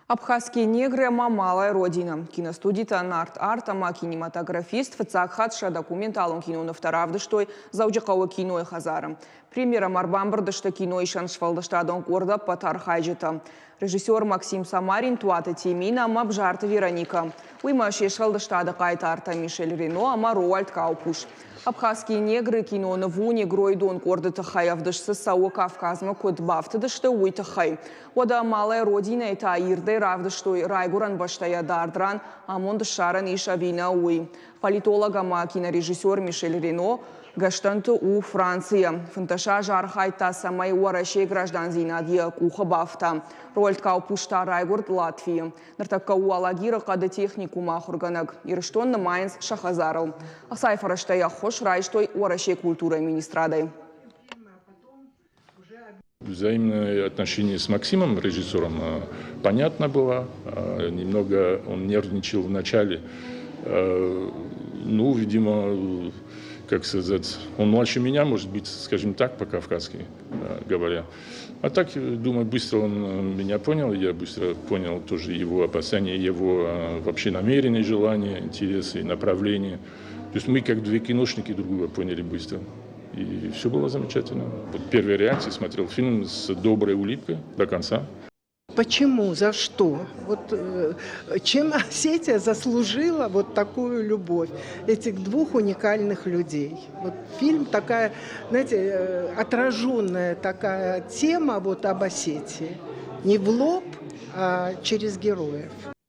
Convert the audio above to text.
Абхазские негры ӕмӕ Малая Родина. Киностудитӕ Нарт Арт ӕмӕ кинематографист фыццаг хатт сӕ документалон кинонывтӕ равдыстой Дзӕуджыхъӕуы кинойы хӕдзары. Премьерӕмӕ ӕрбамбырд сты киноисӕн сфӕлдыстадон къорды ӕппӕт архайджытӕ. Режиссер Максим Самарин, Туаты Тимин ӕмӕ Бзарты Вероникӕ. Уыимӕ се сфӕлдыстады хъайтартӕ Мишель Рено ӕмӕ Роальд Каупуш. Абхазские негры киноныв у негроидон къорды тыххӕй ӕвдыст цы цӕуы Кавказмӕ куыд бафтыдысты, уый тыххӕй. Уӕдӕ Малая Родинӕйы та ирдӕй равдыстой райгуырӕн бӕстӕйӕ дард ран амонд ссарӕн ис ӕви нӕ, уый. Политолог ӕмӕ кинорежиссер Мишель Рено Гӕстӕнты у Францийӕ. 15 азы архайдта, цӕмӕй Уӕрӕсейы граждандзинад йӕ къухы бафта. Рольд Каупуш та райгуырд Латвийы. Ныртӕккӕ у Алагиры хъӕды техникумы ахуыргӕнӕг. Ирыстон нымайынц сӕ хӕдзарыл. Ӕхцайы фӕрӕзтӕй ӕххуыс райстой Уӕрӕсейы культурӕйы министрадӕй. Взаимное отношение с Максимом, режиссером, понятно было. Немного он нервничал в начале. Ну, видимо, как сказать, он младше меня, может быть, скажем так, по-кавказски говоря. А так, думаю, быстро он меня понял, я быстро понял тоже его опасения, его вообще намерения, желания, интересы, направления. То есть мы, как две киношники, друг друга поняли быстро. И все было замечательно. Вот первая реакция, смотрел фильм с доброй улыбкой до конца. Почему, за что? Вот чем Осетия заслужила вот такую любовь этих двух уникальных людей? Вот фильм такая, знаете, отраженная такая тема вот об Осетии. Не в лоб, а через героев.